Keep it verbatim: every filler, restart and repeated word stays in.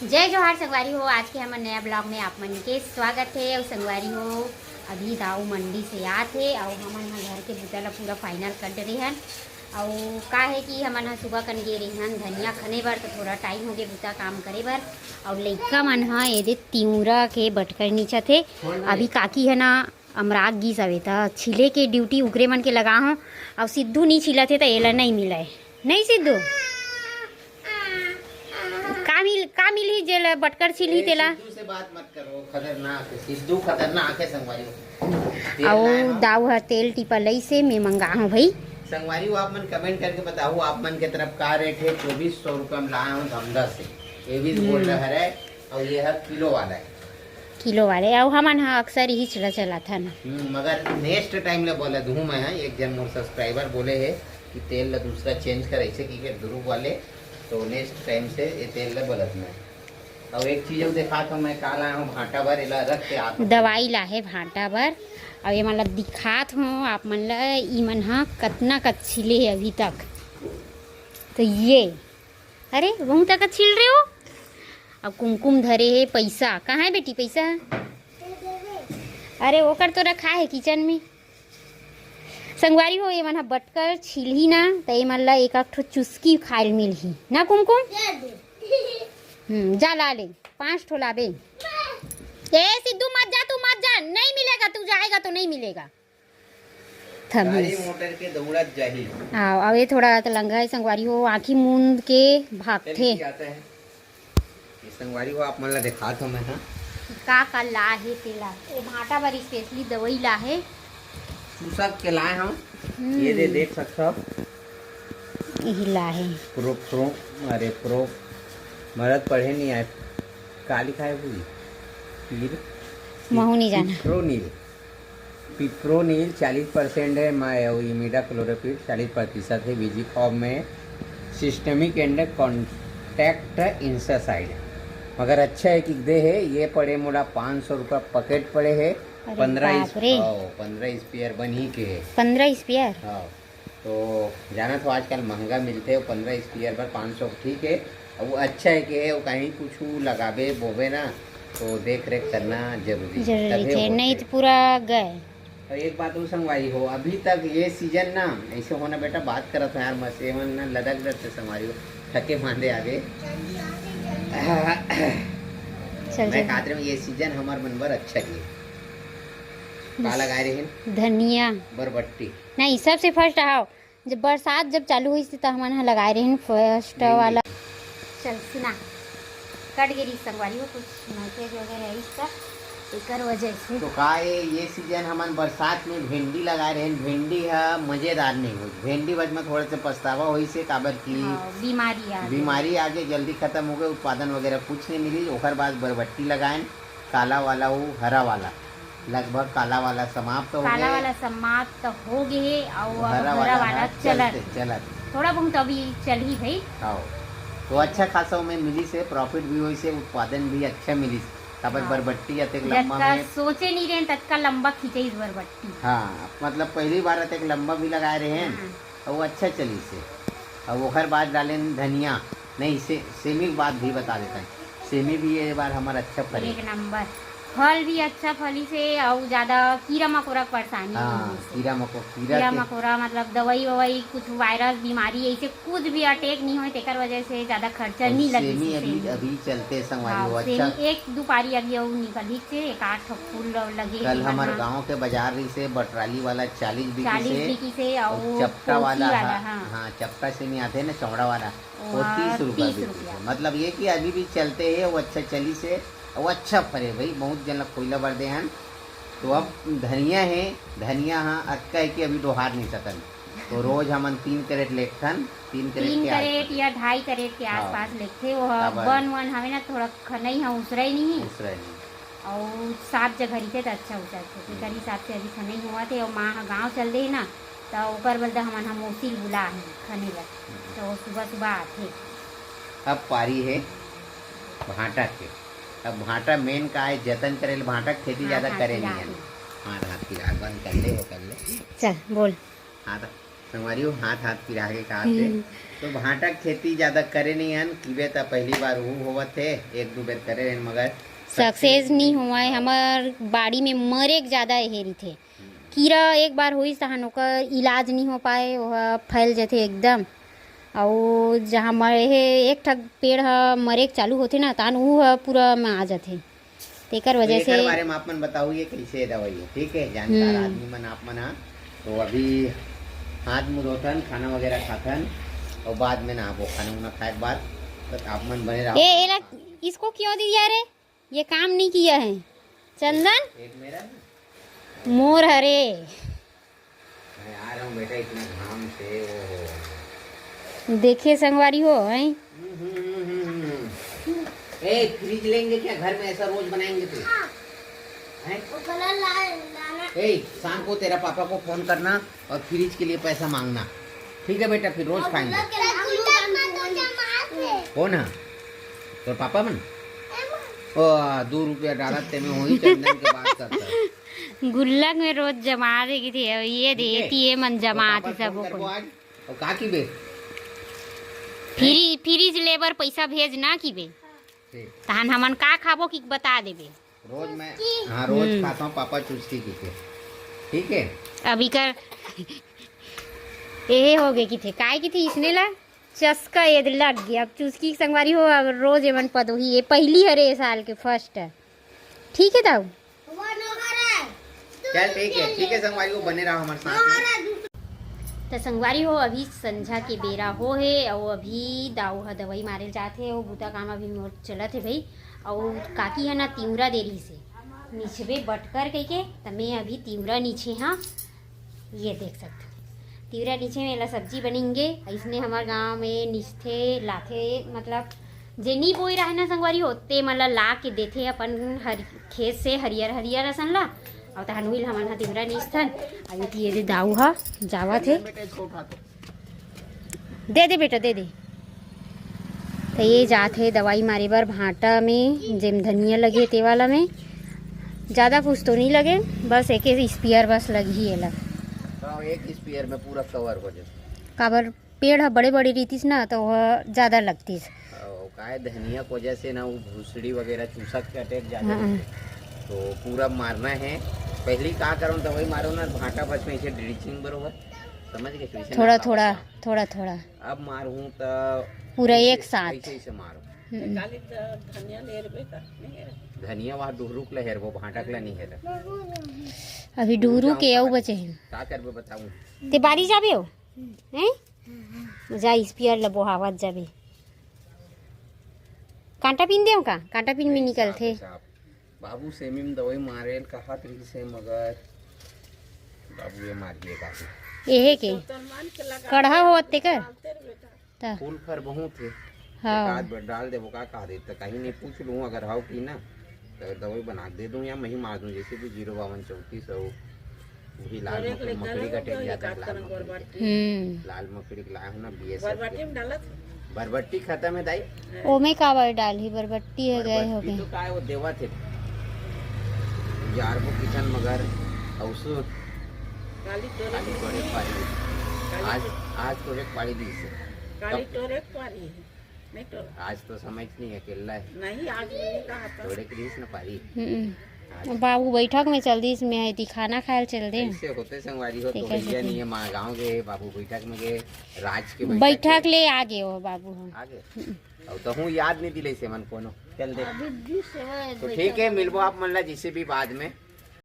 जय जोहार संगवारी हो, आज के हमर नया ब्लॉग में आप मन के स्वागत हे। अउ संगवारी हो, अभी दाऊ मंडी से आत हे अउ हमन ह घर के बुता ला पूरा फाइनल कर डरे हन। अउ का हे कि हमन ह सुबह कन गे रेहन धनिया खने बर, तो थोड़ा टाइम हो गे बुता काम करे बर। अउ लइका मन ह एदे तिंवरा के बटकर नीचत हे। अभी काकी ह ना अमराग गीस हवे, त छिले के ड्यूटी उकरे मन के लगा हूँ। अउ सिद्धू नी छिलत हे, त एला नहीं मिलय। नहीं सिद्धू, का मिल, का मिलही जेला बटकर छिलही ए, तेला? सिद्धू से बात मत करो, खतरनाक है सिद्धू, खतरनाक है संगवारी हो। तेल अउ लाए हूँ। दाऊ ह तेल टीपा लइसे, मैं मंगा हूँ भाई। संगवारी हो, आप मन कमेंट करके बताओ, आप मन के तरफ का रेट है? चौबीस सौ रुपया में लाए हूँ धमधा से। ये भी हम्म। गोल्ड हरे, और ये है किलो वाला है। किलो वाले, अउ हमन ह अक्सर इही चला चलाथन। हम्म, मगर नेक्स्ट टाइम ले बोला दूँ मैं, हाँ, एक जन मोर सब्सक्राइबर बोले है कि तेल ला दूसरा चेंज कर, ऐसे की के दुरुग वाले, तो नेक्स्ट टाइम से ये तेल ला बदलत मैं। अउ एक चीज अउ दिखात हूँ मैं, का लाया हूँ भांटा बर, एला रख के आत हूँ। दवाई ला है भांटा बर, अउ ये मन ला दिखात हूँ आप मन ला, ई मन ह कतना कच्ची ले है अभी तक। तो ये, अरे, वहू तक छिल रहे हो। अब कुमकुम धरे हे पैसा। कहाँ है बेटी पैसा? अरे, ओकर तो रखा है किचन में। संगवारी हो, ये मन ह बटकर छिलही ना, त ये मन ला एक आध ठो चुस्की खाए ल मिलही ना कुमकुम। हम्म, जा ला ले, पांच ठो लाबे। ए सिद्धू, मत जा, तू मत जा, नहीं मिलेगा, तू जाएगा तो नहीं मिलेगा। गाड़ी थमिस। मोटर के दौड़त जाही। हाँ, अब ये थोड़ा त लंगा है संगवारी हो, आँखी मूंद के भागथे। चलिए, आता है। ये संगवारी हो, आप मन ला दिखात हूँ मैं, हाँ। का का ला हे तेला, ए भांटा बर स्पेशली दवाई ला हे। चूसक के लाए हूँ। हम्म। ये दे, देख सकत हो। यही ला हे। प्रो, प्रो, अरे प्रो, मरद पढ़े नहीं आए। का लिखा है पूरी? पीर, महू नहीं जाना। प्रोनील। पिप्रोनिल चालीस परसेंट है, मा-, अउ इमिडाक्लोप्रिड चालीस प्रतिशत है, विजिकॉम में सिस्टमिक एंड कॉन्टैक्ट इंसेसाइड। मगर अच्छा है कि दे है, ये पड़े मोला पाँच सौ रुपया पैकेट पड़े है, अरे पंद्रह इस-, बाप रे। हाँ, पंद्रह स्पेयर बनी के है। पंद्रह स्पेयर? हाँ। तो जाना तो आजकल महंगा मिलते हो, पंद्रह स्पेयर पर पाँच सौ, ठीक है। अब वो अच्छा है कि है, वो कहीं कुछ लगाबे बोबे ना, तो देख रेख करना जरूरी है, जरूरी तभे थे, होते। नहीं तो पूरा गए। और एक बात और संगवारी हो, अभी तक ये सीजन ना ऐसे होना बेटा, बात करत हो यार, मसेवन ना लदक डर से संगवारी हो, थके मांदे आगे। चल, मैं चल। कहत रहे हूँ, ये सीजन हमार मन बर अच्छा रही। का लगाए रहे हैं? धनिया। बरबट्टी। नहीं, सबसे फर्स्ट आओ, जब बरसात जब चालू हुई थी, तो हमन ह लगाए रहिन फर्स्ट भिंडी। वाला। चल सुना, कट गे रही संगवारी हो, कुछ मैसेज वगैरह है इसका, एकर वजह से। तो का ये, ये सीजन हमन बरसात में भिंडी लगाए रहिन, भिंडी ह मजेदार नहीं हुई, भिंडी बच में थोड़ा से पछतावा हुई से, काबर की हाँ, बीमारी आ गई। बीमारी आगे जल्दी खत्म हो गए, उत्पादन वगैरह कुछ नहीं मिली। ओकर बाद बरबट्टी लगाएन, काला वाला, वो हरा वाला, लगभग काला वाला समाप्त हो काला गए। वाला समाप्त हो गए हे, अउ अब हरा हरा वाला वाला ह चलत। चलते, चलत। थोड़ा बहुत अभी चलही भाई। हाँ, तो अच्छा खासा ओमे मिलिस हे, प्रॉफिट भी होइस हे, उत्पादन भी अच्छा मिलिस। काबर हाँ। बरबट्टी अतेक लंबा जतका में सोचे नहीं रहे, ततका लंबा खींचे इस बरबट्टी। हाँ, मतलब पहली बार अतेक लंबा भी लगाए रहे हैं, हाँ। अउ अच्छा चलिस हे। अउ ओकर बाद डालेन धनिया, नहीं, से-, सेमी के बात भी बता देता है। सेमी भी ये बार हमार अच्छा फले। एक नंबर। फल भी अच्छा फलिस हे, अउ ज्यादा कीरा मकोरा के परेशानी हाँ, नहीं होइस हे। कीरा मको-, कीरा कीरा के मकोरा मतलब दवाई ववाई, कुछ वायरस बीमारी ऐसे कुछ भी अटैक नहीं होए, तेकर वजह से ज्यादा खर्चा अउ नहीं लगिस सेमी हे अभी, सेमी। अभी चलते संगवारी हाँ, हो, अच्छा। सेमी एक दो पारी अभी अउ निकलिस हे, एक आध ठो फूल लगे कल हे हमार बना। गांव के बाजार रहिस हे, बटराली वाला चालीस बिकिस चालीस हे, बिकिस हे, अउ अउ चपटा पोसी वाला, वाला, हाँ, हाँ। हाँ, चपटा सेमी आते ना, चौड़ा वाला। वो वहाँ तीस रुपया तीस बिकथे। रुपया। मतलब ये कि अभी भी चलते हे, वो अच्छा चलिस हे, वो अच्छा फरे भाई, बहुत जन ला खोइला बर दे हन। तो अब धनिया हे, धनिया हा अतका हे कि अभी डोहार नहीं सकन, तो रोज हमन तीन कैरेट लेथन, तीन कैरेट तीन के कैरेट आसपास। या ढाई कैरेट के हाँ। आसपास लेथे। वो काबर? बन वन हवे ना, थोड़ा खनई हा उसरई नहीं। उसरई नहीं। अउ साफ जगह रहिथे त अच्छा हो जाथे। तेकर हिसाब से अभी खनई होवत हे अउ माँ ह गाँव चल दे हे ना, त ओकर बदला हमन ह मौसी ल बुला हे खने बर, त वो सुबह सुबह आथे। अब पारी हे भांटा के। अब भांटा मेन का हे, जतन करे ले भांटा के खेती हाँ, ज्यादा हाँ, करे नहीं हे। हाँ, हाथ की राख बंद कर ले, वो कर ले। चल, बोल। हाँ, तो संगवारी हो, हाथ हाथ पिरा के कहा थे। तो भांटा के खेती ज्यादा करे नहीं हन, किबे त पहली बार वो होवत हे, एक दो बेर करे रहन, मगर सक्सेस नहीं होवय। हमर बाड़ी में मरे के ज्यादा एहे रहिथे। कीरा एक बार होइस तहन ओकर इलाज नहीं हो पाए, ओह फैल जथे एकदम। अउ जहाँ मरे हे, एक ठक पेड़ ह मरे के चालू होथे ना, तहन ऊ ह पूरा में आ जथे। तेकर तो वजह एकर से बारे में आप मन बताओ, ये कैसे दवाई है, ठीक है, जानकार हम्म। आदमी मन आप मन हा। तो अभी हाथ मुंह धोथन, खाना वगैरह खाथन, और बाद में नहाबो। खाना उना खाए के बाद तो आप मन बने रहो। ए, एला, इसको क्यों दिया रे? ये काम नहीं किया है। चंदन, एक मेरा है। मोर हरे। मैं आ रहा हूँ बेटा, इतना घाम से, ओ हो। देखे संगवारी हो, हैं? हम्म, हम्म, हम्म, हम्म, हम्म। ए, फ्रिज लेंगे क्या? घर में ऐसा रोज बनाएंगे तो। हाँ। हैं? वो कलर ला-, लाना। ए, शाम को तेरा पापा को फोन करना और फ्रिज के लिए पैसा मांगना, ठीक है बेटा? फिर रोज और खाएंगे। गुल्लक के नाम गुल्लक में तो जमा थे। कौन है? तोर पापा मन? ओ, दो रुपया डालत ते में वही चंदन के बात करता है। गुल्लक में रोज जमा दे की थी, ये दे, ठीक है। ये मन तो जमा पापा थे फोन सबको। करबो आज। और का की बे? फ्री-, फ्रिज लेबर पैसा भेज ना की बे। ठीक। तहन हमन का खाबो कि बता देबे। रोज मैं, हाँ, रोज हम्म। खाता हूँ पापा चुस्की की के। ठीक है। अभी कर ए हो गए की थे, काय की थे इसने ला चस्का ये लग गया। अब चुस्की संगवारी हो, अब रोज एमन पदोही, ये पहली हरे ये साल के फर्स्ट है। ठीक है दाऊ। चल ठीक है, ठीक है संगवारी हो, बने रहो हमारे साथ में। तो संगवारी हो, अभी संझा के बेरा हो हे, और अभी दाऊ ह दवाई मारे जाथे, वो बूता काम अभी मोर चलत हे भाई। और काकी है ना तिवरा दे रही से, निचबे बटकर कह के, त मैं अभी तिवरा नीचे हाँ, ये देख सकते हो। तिवरा नीचे में एला सब्जी बनेंगे। इसने हमारे गांव में निचथे लाथे, मतलब जे नी बोई रहे ना संगवारी हो, ते मन ला ला के देथे अपन हर-, खेत से हरियर हरियर असन ला। और तहन उही ल हमन ह तिवरा नीचथन। अभी ये दे दाऊ ह जावत हे। दे दे बेटा, दे दे। तो ये जात हे दवाई मारे बर भांटा में, जेम धनिया लगे ते वाला में। ज्यादा कुछ तो नहीं लगे, बस एक स्पेयर बस लगी एला। हाँ, एक स्पेयर में पूरा कवर हो जाए। काबर पेड़ ह बड़े बड़े रहितिस ना, तो वह ज्यादा लगतिस। अउ काय धनिया के वजह से ना वो भूसड़ी वगैरह चूसा के अटैक ज्यादा हाँ। होथे। तो पूरा मारना है। पहली का करो दवाई मारो ना, भांटा बस में इसे ड्रिचिंग बरोबर, समझ गए? तो इसे थोड़ा ना थोड़ा, थोड़ा थोड़ा। अब मारहूँ तो पूरा ऐसे, एक साथ। ऐसे, ऐसे मारो। हम्म। काली तो धनिया ले रबे का, नहीं है? धनिया वहाँ डुहरुक ले हेरबो, भांटा के ले नहीं हेर। अभी डुहरुक के आऊ बचे हैं। का करबे बताऊँ? ते बारी जाबे हो? हैं? जा स्पेयर ल बोहावत जाबे। कांटा पिन देव का? कांटा पिन में नहीं, निकलथे। साहब, साहब। बाबू सेमी में दवाई मारे ल कहत रहिस हे, मगर बाबू ये मार दिए काफी। एहे के? कढ़ा होवत ते कर? त। फूल फर बहुत हे। हाँ। एक आध बार डाल देबो का कह दे, त कहीं नहीं पूछ लूँ अगर हाव कि ना, तो दवाई बना के दे दूँ या मैं ही मार दूँ, जैसे भी जीरो बावन चौंतीस हो। वही लाल मकड़ी, मकड़ी का टेक जाता है, लाल मकड़ी। हम्म। लाल मकड़ी के लाए हो ना, बीएसएफ बरबट्टी के। में डालत है? बरबट्टी खत्म है दाई। ओमे काबर डालही, बरबट्टी है गए हो बरबट्टी गए। तो काय वो देवत है। जारबो किचन मगर औसु काली तोरे काली तोरे पारी। काली आज, तो आज तोरे पारी दी से। काली तब तोरे पारी है। नहीं तो आज तो समय नहीं है, अकेला है। नहीं, आज नहीं कहा था। थोड़े क्रीस न पारी। हम्म। आज बाबू बैठक में चल दिस, मैं एती खाना खाए ल चल दे। ऐसे होते संगवारी हो तो ठीक है, भैया ठीक है। नहीं है, माँ गाँव गए, बाबू बैठक में गए, राज के बैठक बैठक गए। ले आ गए हो बाबू हम। आ गए? हम्म। अब तो हूँ याद नहीं दिले से मन कोनो। चल दे। अभी दिस है तो बैठक ठीक है, में। मिलबो आप मन ला जिसे भी बाद में।